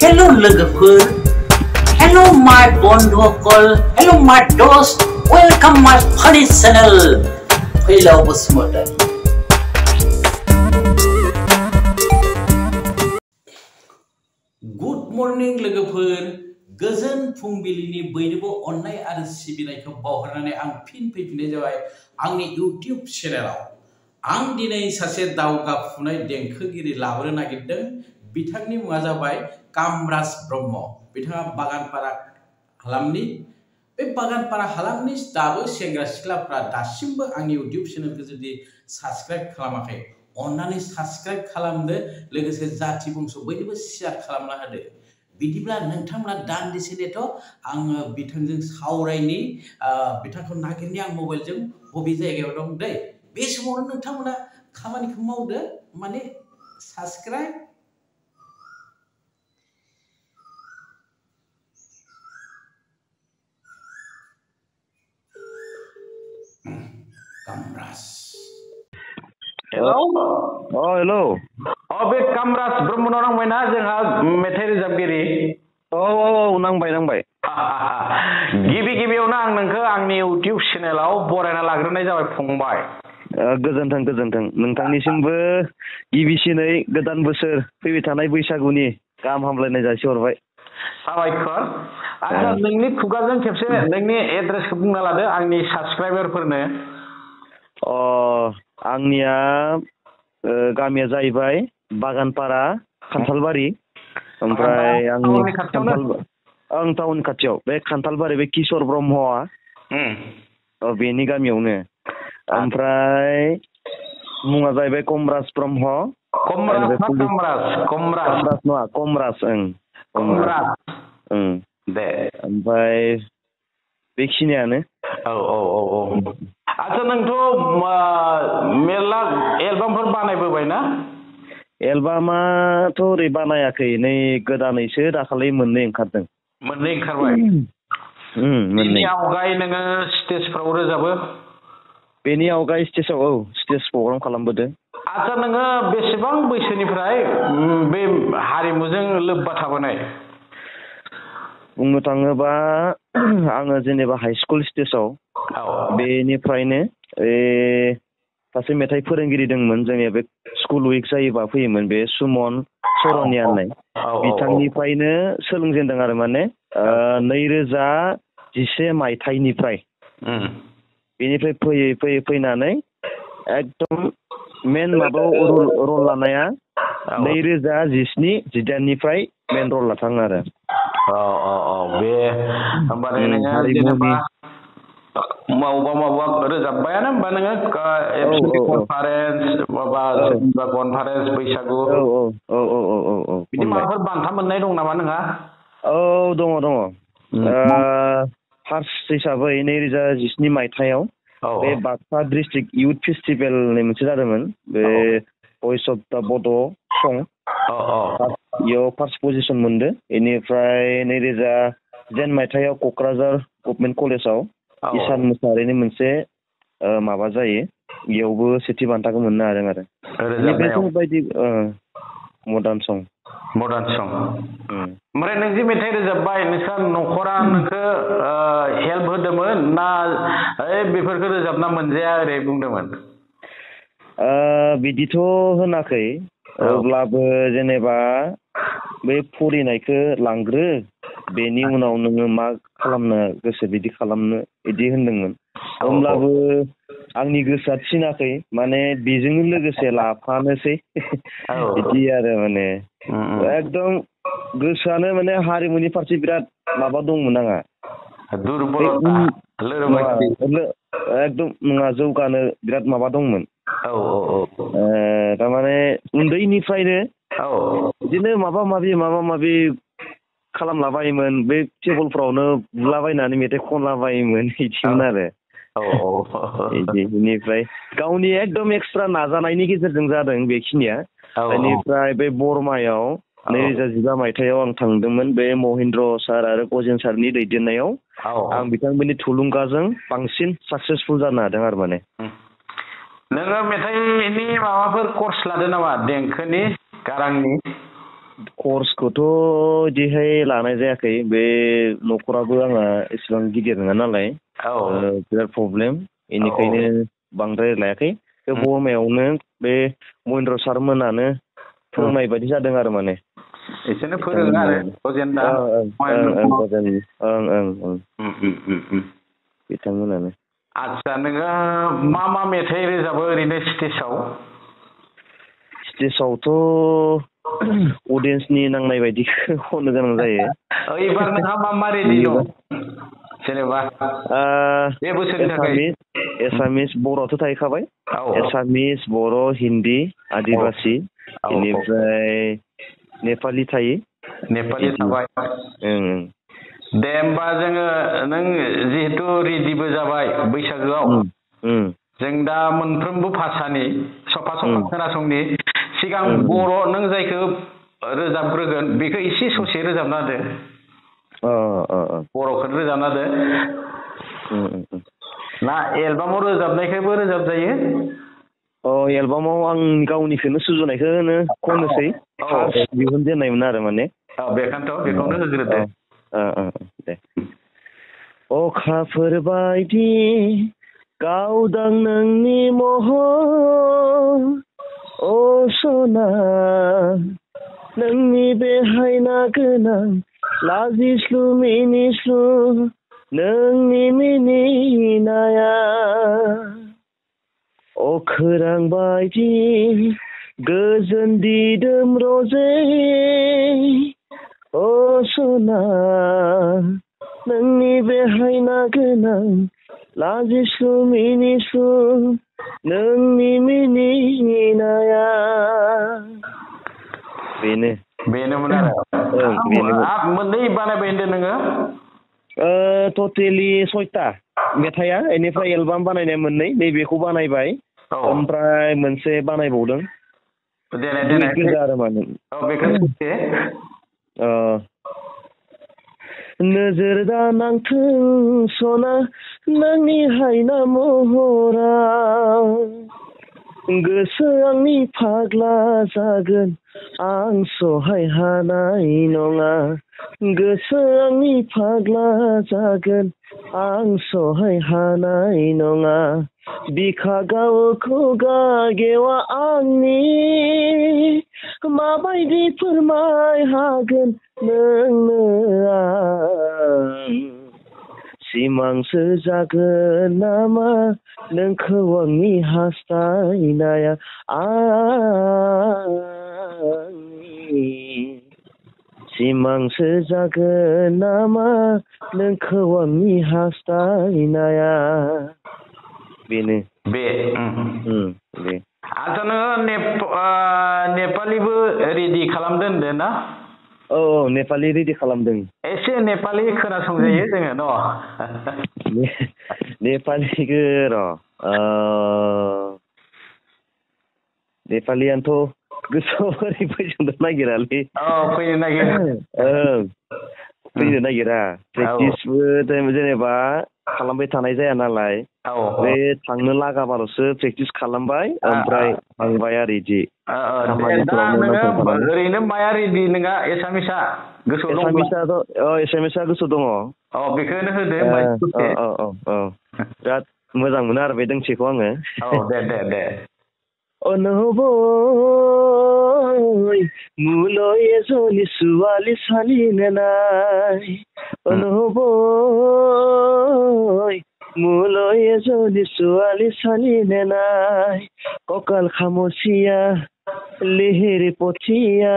Hello लोगोफोर, hello my बन्धुफोर, hello my दोस्त, welcome my funny channel. फैलाव बसुमतारी। Good morning लोगोफोर, गोजोन फुंबिलिनि बयनिबो अननाय आरो सिबिनायखौ बावहरनानै आं फिन फैफिननाय जाबाय आंनि YouTube चेनेलाव। आं दिनै सासे दावगाफुनाय देंखोगिरि लाबोनो नागिरदों। बिथांनि मुङा जाबाय कामराज ब्रह्म। बिथाङा बागानपारा हालामनि। बे बागानपारा हालामनि दाबो सेंग्रा सिख्लाफ्रा दासिमबो आंनि YouTube चेनेलखौ जुदि साबस्क्राइब खालामाखै, अन्नानै साबस्क्राइब खालामदो, लोगोसे जाथि बंस' बयनोबो शेयार खालामना होदो। बिदिब्ला नोंथांमोना दान्दिसे नेथ' आङो बिथांजों सावरायनि, बिथांखौ नागिरनि आं मबाइलजों बबे जायगायाव दं दै। बे समावनो नोंथांमोना खामानिखौ मावदो, माने साबस्क्राइब। कामराज। हेलौ हेलौ बे कामराज ब्रह्मनाव नांबायना जोंहा मेथाइ रोजाबगिरि? नांबाय गिबियावनो आं नोंखौ आंनि इउटिउब चेनेलाव बरायना लाग्रोनाय जाबाय फंबाय। गोजोन्थों नोंथांनिसिमबो गिबिसिनै गोदान बोसोर फैबाय थानाय बैसागुनि गाहाम हामलायनाय जासिहरबाय। साबायखर। आচ্ছা नोंनि खुगाजों खेबसे नोंनि एड्रेसखौ बुंना लादो आंनि साबस्क्राइबारफोरनो। आंनिया गामिया जाहैबाय बागानपारा खान्थालबारि, ओमफ्राय आंनि टाउन खाथियाव बे खान्थालबारि बे किशोर ब्रह्मआ बेनि गामियावनो। ओमफ्राय मुङा जाहैबाय कमराज ब्रह्म। कमराज दे ओमफ्राय बेखिनियानो। आচ্ছা नोंथ' मेरला एलबामफोर बानायबोबाय ना? एलबामाथ' ओरै बानायाखै, नै गोदानैसो दाखालि मोननै ओंखारदों। मोननै ओंखारबाय? बेनि आवगाय नोङो स्टेजफ्राव रोजाबो? बेनि आवगाय स्टेजाव स्टेज प्रग्राम खालामबोदों। आচ্ছা नोङो बेसेबां बैसोनिफ्राय बे हारिमुजों लोब्बा थाबोनाय? बुंनो थाङोबा आङो जेनेबा हाइ स्कुल स्टेजाव बेनिफ्रायनो सासे मेथाइ फोरोंगिरि दंमोन जोंनिया, बे स्कुल उइक जायोबा फैयोमोन, बे सुमन सरनिया होननाय, बिथांनिफ्रायनो सोलोंजेनदों आरो माने 2011 मायथाइनिफ्राय। बेनिफ्राय फैयै फैनानै एकदम मेन माबायाव रल लानाया 2017-18निफ्राय मेन रल लाथाङो आरो। बे होमबालाय नोङो जेनेबा मावबा रोजाबबायानो होमबा नोङो कनफारेन्स कनफारेन्स बैसागु बिदि माबाफोर बान्था मोननाय दं नामा नोंहा? दङ। फार्स्ट हिसाबै 2017 मायथाइयाव बे बाक्सा डिस्ट्रिक्ट इउथ फेस्टिभेल होननाय मोनसे जादोंमोन, बे भइस अफ दा बड' सं, बेयाव फार्स्ट पजिसन मोनदों। बेनिफ्राय 2010 मायथाइयाव क'क्राझार गभर्नमेन्ट कलेजाव इसान मुसाहारिनि मोनसे माबा जायो, बेयावबो सेथि बान्थाखौ मोननो हादों आरो। बेफोरबायदि मडार्न सं। ओमफ्राय नों जे मेथाइ रोजाबबाय, नोंस्रा न'खरा नोंखौ हेल्प होदोंमोन ना बेफोरखौ रोजाबना मोनजाया ओरै बुंदोंमोन? बिदिथ' होनाखै, अब्लाबो जेनेबा बे फरिनायखौ लांग्रो, बेनि उनाव नोङो मा खालामनो गोसो बिदि खालामनो, बिदि होनदोंमोन। होमब्लाबो आंनि गोसोआ थिनाखै, माने बेजोंनो लोगोसे लाफानोसै बिदि आरो, माने एकदम गोसोआनो माने हारिमुनि फारसे बिराद माबा दंमोन आंहा, एकदम नङा, जौगानो बिराद माबा दंमोन। थारमाने उन्दैनिफ्रायनो बिदिनो माबा माबि खालामलाबायोमोन, बे टेबोलफ्रावनो बुलाबायनानै मेथाइ खनलाबायोमोन, बिदिमोन आरो। बेनिफ्राय गावनि एकदम एक्सट्रा नाजानायनि गेजेरजों जादों बेखिनिया। बेनिफ्राय बे बरमायाव 2015 मायथाइयाव आं थांदोंमोन, बे महेन्द्र सार आरो गजेन सारनि दैदेननायाव। आं बिथांमोननि थुलुंगाजों बांसिन साक्सेसफुल जानो हादों आरो। माने नोङो मेथाइनि माबाफोर कर्स लादो नामा, देंखोनि, गारांनि? कर्सखौथ' बिदिहाय लानाय जायाखै बे न'खराबो आंहा एसेबां गिदिर नङा नालाय बिराद प्रब्लेम बेनिखायनो बांद्राय लायाखै बे बरमायावनो बे महेन्द्र सारमोनानो फोरोंनाय बायदि जादों आरो माने एसेनो फोरोङो आरो बिथांमोनानो आदसा नोङो मा मेथाइ रोजाबो ओरैनो स्टेजआवथ' अडियन्सनि नांनाय बायदि खननो गोनां जायो एबार नोंहा मा रेडि दं जेनेबा बे बोसोरनि थाखाय एसामिस बर'थ' थाहैखाबाय एसामिस बर' हिन्दी आदिबासि बेनिफ्राय नेपालि थायो नेपालि थाबाय दे होमबा जोङो नों जिहेतु रेडिबो जाबाय बैसागोआव जों दा मोनफ्रोमबो भाषानि सफा खोनासंनि सिगां बर' नों जायखौ रोजाबग्रोगोन बेखौ एसे ससे रोजाबना होदो बर'खौनो रोजाबना होदो ना एलबामाव रोजाबनायखौबो रोजाबजायो एलबामाव आं गावनिखौनो सुजुनायखौनो खननोसै फार्स्ट दिहुनजेननायमोन आरो माने बेखौनो होग्रोदो दे अखाफोर बायदि गावदां नोंनि महर अ सना नोंनि बे हायना गोनां लाजिस्लु मिनिस्लु नोंनि मिनिनाया अखोरां बायदि गोजोन दिदोम रजे अ सना नोंनि बे हायना गोनां लाजिस्लु मिनिस्लु नोंनि मिनिनाया बेनोमोन आरो मोननै बानायबाय होनदों नोङो टटेलि 6टा मेथाइआ बेनिफ्राय एलबाम बानायनाय मोननै नैबेखौ बानायबाय ओमफ्राय मोनसे बानायबावदों आरो माने नोजोर दा नांथों सना नोंनि हायना महरा गोसो आंनि फाग्ला जागोन आं सहाय हानाय नङा गोसो आंनि फाग्ला जागोन आं सहाय हानाय नङा बिखा गावो खुगा गेवा आंनि माबायदि फोरमाय हागोन नोंनो आं सिमांसो जागोन नामा नोंखौ आंनि हास्थायनाया आंनि सिमांसो जागोन नामा नोंखौ आंनि हास्थायनाया बेनो आदसा नोङो नेपालिबो रेडि खालामदो होनदो ना नेपालि रेडि खालामदों एसे नेपालि खोनासंजायो जोङो न नेपालिखौ नेपालियानोथ' गोसोआव ओरै फैजोबनो नागिरालै फैनो नागिरा प्रेक्टिसबो जेनेबा खालामबाय थानाय जाया नालाय बे थांनो लागाबाल'सो प्रेक्टिस खालामबाय ओमफ्राय थांबाय आरो बिदि ओरैनो माया रेडि नोंहा एसामिसा गोसोआव दं एसामिसा गोसोआव दङ बेखौनो होदो बिराद मोजां मोनो आरो बे दोंसेखौ आङो दे অনবই মুলয় এজনী ছোৱালী চালিনে নাই অনবই মুলয় এজনী ছোৱালী চালিনে নাই কঁকাল খামুচিয়া লিহিৰি পঠিয়া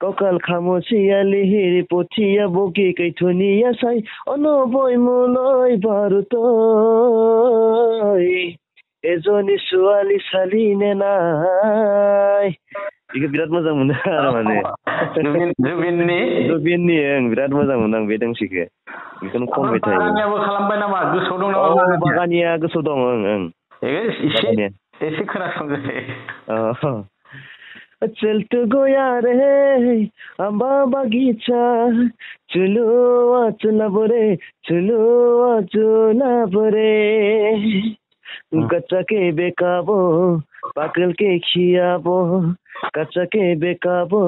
কঁকাল খামুচিয়া লিহিৰি পঠিয়া বগী কৈথনীয়া চাই অনবই মুলয় বাৰু তই एजनी ছোৱালী চালিনে নাই बेखौ बिराद मोजां मोनो आरो माने जुबिननि बिराद मोजां मोनो आं बे दोंसेखौ बेखौनो खनबाय थायो खालामबाय नामा गोसोआव दं नामा बागानिया गोसोआव दं एसे खोनासंजायो चलते गया रे आंबा बागीचा चलो चला बरे चलो चला बरे कच्चा के बेकाबो पागल के खियाबो कच्चा के बेकाबो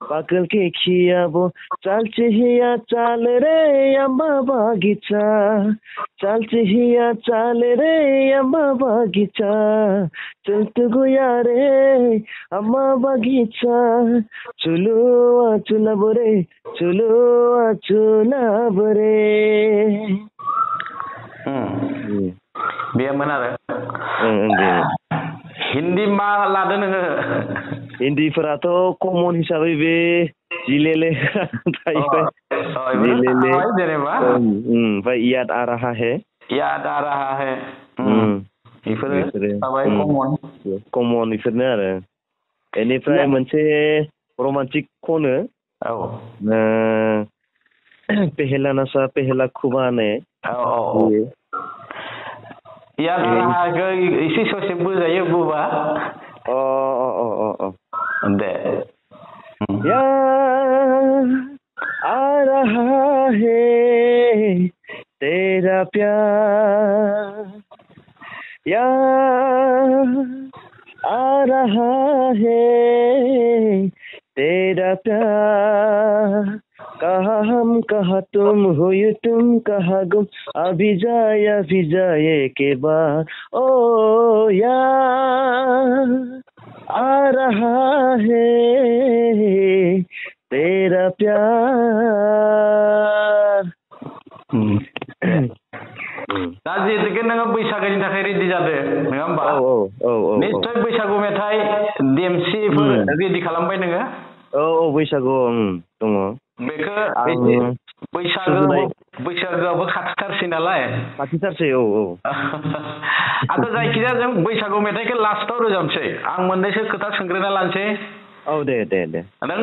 पागल के खियाबो चलছে হিয়া চাল রে আম্মা বাগিচা চলছে হিয়া চাল রে আম্মা বাগিচা চলতে গোয়া রে আম্মা বাগিচা চলো চুলাবো রে চলো চুলাবো রে बेमोन आरो हिन्दी मा लादो नोङो हिन्दीफोराथ' कमन हिसाबै बे जिलेले थाहैबाय जिलेले जेनेबा ओमफ्राय याद आ रहा है बेफोरो थाबाय कमन बेफोरनो आरो बेनिफ्राय मोनसे रमान्टिक खनो पेहेला नासा पेहेला खुबाने याद आ रहा है एसे ससे बोजायो बुबा दे याद आ रहा है तेरा प्यार याद आ रहा है तेरा प्यार कहा हम कहा तुम हो ये तुम कहा गुम अभी जाए के बाद ओ यार आ रहा है तेरा प्यार दा जिहेतुके नोङो बैसागोनि थाखाय रेडि जादो नङा होमबा निश्चय बैसागु मेथाइ देमसिफोर रेडि खालामबाय नोङो बैसागु दङ बेखौ बैसागोआबो खाथिथारसै नालाय खाथिथारसै आरो जायखिजाया जों बैसागु मेथाइखौ लास्टाव रोजाबनोसै आं मोननैसो खोथा सोंग्रोना लानोसै दे नों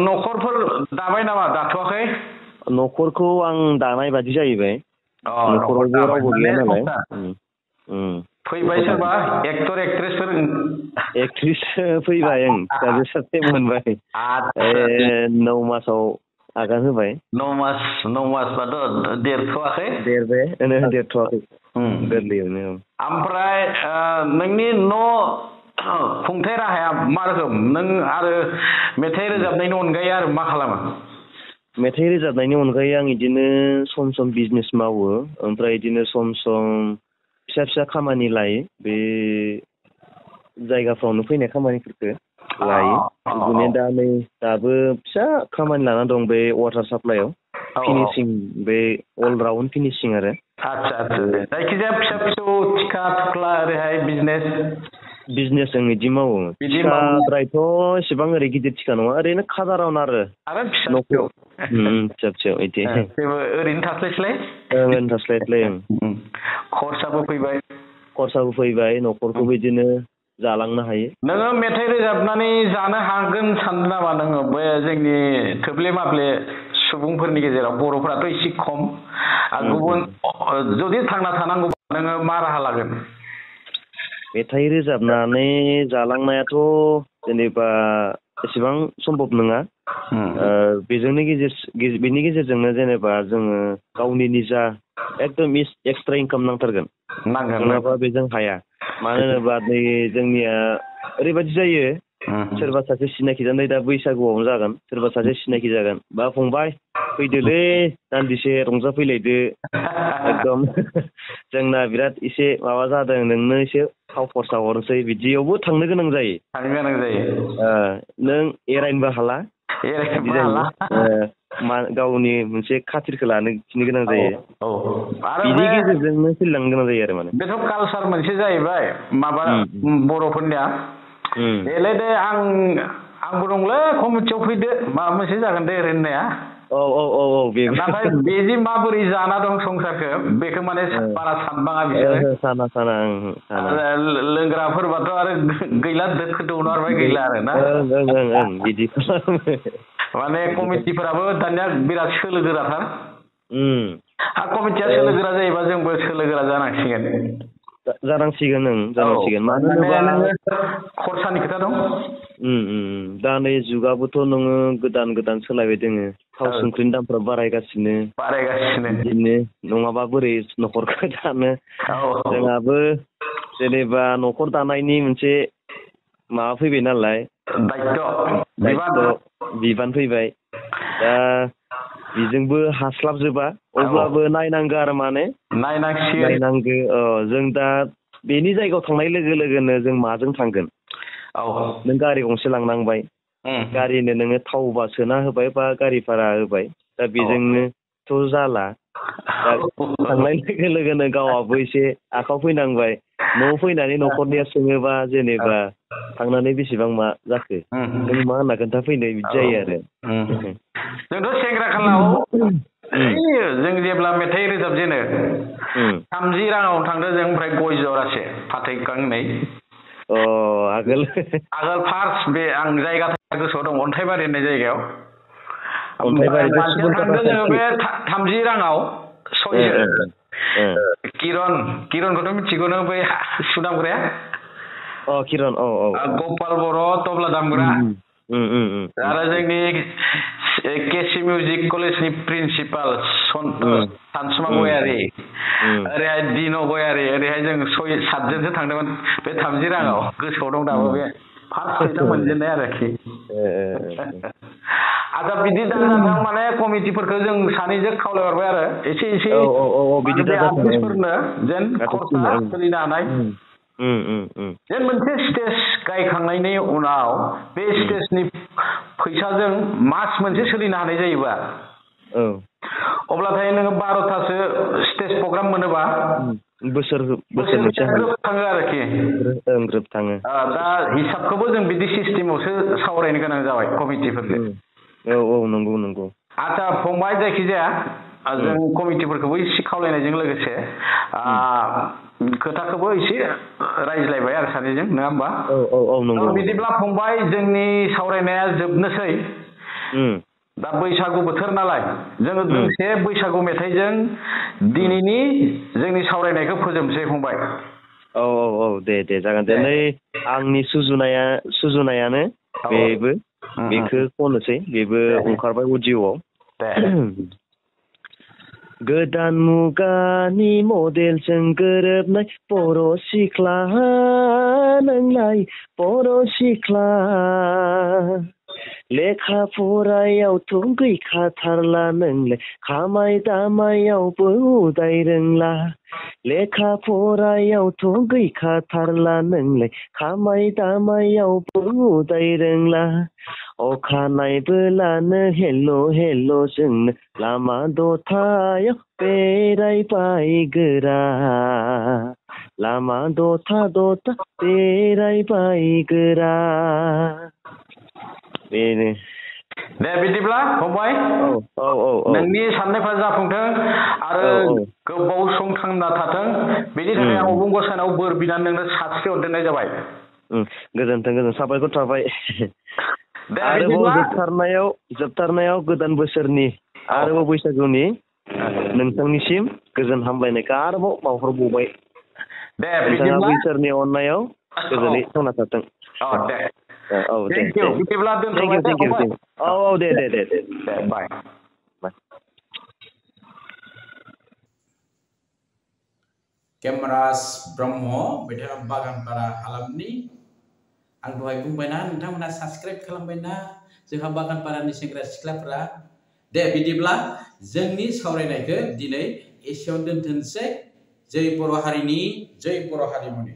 न'खरफोर दाबाय नामा दाथ'वाखै न'खरखौ आं दानाय बादि जाहैबाय न'खरावबो रावबो गैया नालाय फैबाय सोरबा एक्टर एक्ट्रेसफोर एक्ट्रेस फैबाय फिसाजो सासे मोनबाय 9 मासाव आगान होबाय 9 मासबाथ' देरथ'वाखै देरथ'वाखै गोरलैयावनो ओमफ्राय नोंनि न' खुंथाय राहाया मा रोखोम नों आरो मेथाइ रोजाबनायनि अनगायै आरो मा खालामो मेथाइ रोजाबनायनि अनगायै आं बिदिनो सम सम बिजनेस मावो ओमफ्राय बिदिनो सम सम फिसा फिसा खामानि लायो बे जायगाफ्रावनो फैनाय खामानिफोरखौ लायो बिदिनो दाबो फिसा खामानि लाना दं बे वाटार साप्लाइयाव फिनिशिं बे अल राउन्ड फिनिशिं आरो आच्छा जायखिजाया फिसा फिसौ थिखा थुख्ला ओरैहाय बिजनेस जों बिदि मावो थिखाद्रायथ' एसेबां ओरै गिदिर थिखा नङा ओरैनो खादारावन आरो फिसा फिसा बिदि ओरैनो थास्लायस्लाय खरसाबो फैबाय न'खरखौ बिदिनो जालांनो हायो नोङो मेथाइ रोजाबनानै जानो हागोन सानदों नामा नोङो बे जोंनि थोब्ले माब्ले सुबुंफोरनि गेजेराव बर'फोराथ' एसे खम गुबुन जुदि थांना थानांगौबा नोङो मा राहा लागोन मेथाइ रोजाबनानै जालांनायाथ' जेनेबा एसेबां सम्भब नङा बेनि गेजेरजोंनो जेनेबा जोङो गावनि निजा एकदम एक्सट्रा इनकाम नांथारगोन नङाबा बेजों हाया मानो होनोबा नै जोंनिया ओरैबायदि जायो सोरबा सासे सिनाखि जानाय दा बैसागुआवनो जागोन सोरबा सासे सिनाखि जागोन बा फंबाय फैदोलै दान्दिसे रंजाफैलायदो एकदम जोंना बिराद एसे माबा जादों नोंनो एसे फाव खरसा हरनोसै बिदियावबो थांनो गोनां जायो नों एरायनोबो हाला गावनि मोनसे खाथिरखौ लानो खिनो गोनां जायो बिनि गेजेरजोंनो सोलिलांनो गोनां जायो आरो माने बेथ' कालसार मोनसे जाहैबाय माबा बर'फोरनिया देलाय दे आंबो दंलै कमिटियाव फैदो माबा मोनसे जागोन दे होननाया नाथाय बेदि माबोरै जाना दं संसारखौ बेखौ माने बारा सानबाङा बिसोरो साना लोंग्राफोरबाथ' आरो गैला दोखो दौनारबाय गैला आरो ना बिदि माने कमिटिफोराबो दानिया बिराद सोलो गोराथार कमिटिया सोलो गोरा जायोबा जोंबो सोलो गोरा जानांसिगोन मानो होनोबा खरसानि खोथा दं दा नै जुगाबोथ' नोङो गोदान सोलायबाय दोङो थाव संख्रिनि दामफ्रा बारायगासिनो बिदिनो नङाबा बोरै न'खरखौ दानो जोंहाबो जेनेबा न'खर दानायनि मोनसे माबा फैबाय नालाय बिबान फैबाय दा बेजोंबो हास्लाबजोबा अब्लाबो नायनांगौ आरो माने नायनांगौ जों दा बेनि जायगायाव थांनाय लोगो लोगोनो जों माजों थांगोन नों गारि गंसे लांनांबाय गारिनो नोङो थावबा सोना होबाय बा गारि भारा होबाय दा बेजोंनोथ' जाला दा थांनाय लोगो लोगोनो गावआबो एसे आखायाव फैनांबाय न'आव फैनानै न'खरनिया सोङोबा जेनेबा थांनानै बेसेबां मा जाखो नों मा होनना खोन्थाफैनो बिदि जायो आरो जोंथ' सेंग्रा खालाव जों जेब्ला मेथाइ रोजाबजेनो 30 राङाव थांदों जों ओमफ्राय गय जरासे फाथै गांनै आगोल फार्स्ट बे आं जायगा गोसोआव दं अन्थाइबारि होननाय जायगायाव थांदों जोङो बे 30 राङाव किरनखौथ' मिथिगौ नों बै सुदामग्राया किरन गपाल बर' तबला दामग्रा आरो जोंनि केसि मिउजिक कलेजनि प्रिन्सिपाल सानसुमा गयारि ओरैहाय दिनो गयारि ओरैहाय जों 6-7 जनसो थांदोंमोन बे 30 राङाव गोसोआव दं दाबो बे फार्स्ट फैसा मोनजेननाय आरोखि आदा बिदि दाजाथाव माने कमिटिफोरखौ जों सानैजों खावलायहरबाय आरो एसे आर्टिस्टफोरनो जेन खरसा सोलिनो हानाय जेन मोनसे स्टेज गायखांनायनि उनाव बे स्टेजनि फैसाजों मास मोनसे सोलिनो हानाय जायोबा अब्लाथाय नोङो 12थासो स्टेज प्रग्राम मोनोबा बोसोर मोनसे थाङो आरोखि ग्रोब थाङो दा हिसाबखौबो जों बिदि सिस्टेमावसो सावरायनो गोनां जाबाय कमिटिफोरजों नंगौ आচ্ছা फंबाय जायखिजाया जों कमिटिफोरखौबो एसे खावलायनायजों लोगोसे खोथाखौबो एसे रायज्लायबाय आरो सानैजों नङा होमबा नंगौ बिदिब्ला फंबाय जोंनि सावरायनाया जोबनोसै दा बैसागु बोथोर नालाय जोङो दोंसे बैसागु मेथाइजों दिनैनि जोंनि सावरायनायखौ फोजोबनोसै फंबाय दे जागोन दे नै आंनि सुजुनायानो बेखौ खननोसै बेबो ओंखारबाय अडिय'आव गोदान मुगानि मडेलजों गोरोबनाय बर' सिख्ला नोंलाय बर' सिख्ला लेखा फरायावथ' गैखाथारला नोंलाय खामाय दामायावबो उदाय रोंला लेखा फरायावथ' गैखाथारला नोंलाय खामाय दामायावबो उदाय रोंला अखानायबोलानो हेल' जोंनो लामा दथायाव बेरायबाय गोरा लामा दथा बेरायबाय गोरा बेनो दे बिदिब्ला फंबाय नोंनि साननायफ्रा जाफुंथों आरो गोबाव सम थांना थाथों बेनि थाखाय आं अबं गसाइनाव बोर बिनानै नोंनो सानस्रि हरदेरनाय जाबाय गोजोन्थों साबायखर थाबाय आरोबाव जोबथारनायाव गोदान बोसोरनि आरोबाव बैसागुनि नोंथांनिसिम गोजोन हामलायनायखौ आरोबाव बावहरबावबाय दे बिदिब्ला इसोरनि अननायाव गोजोनै थांना थाथों दे बिदिब्ला दोनथ'बाय दे बाय केमराज ब्रह्म बिथाङा बागानपारा हालामनि आं दहाय बुंबायना नोंथांमोना साबस्क्राइब खालामबायना जोंहा बागानपारानि सेंग्रा सिख्लाफोरा दे बिदिब्ला जोंनि सावरायनायखौ दिनै एसेयावनो दोनथोंसै जै बर' हारिनि जै बर' हारिमुनि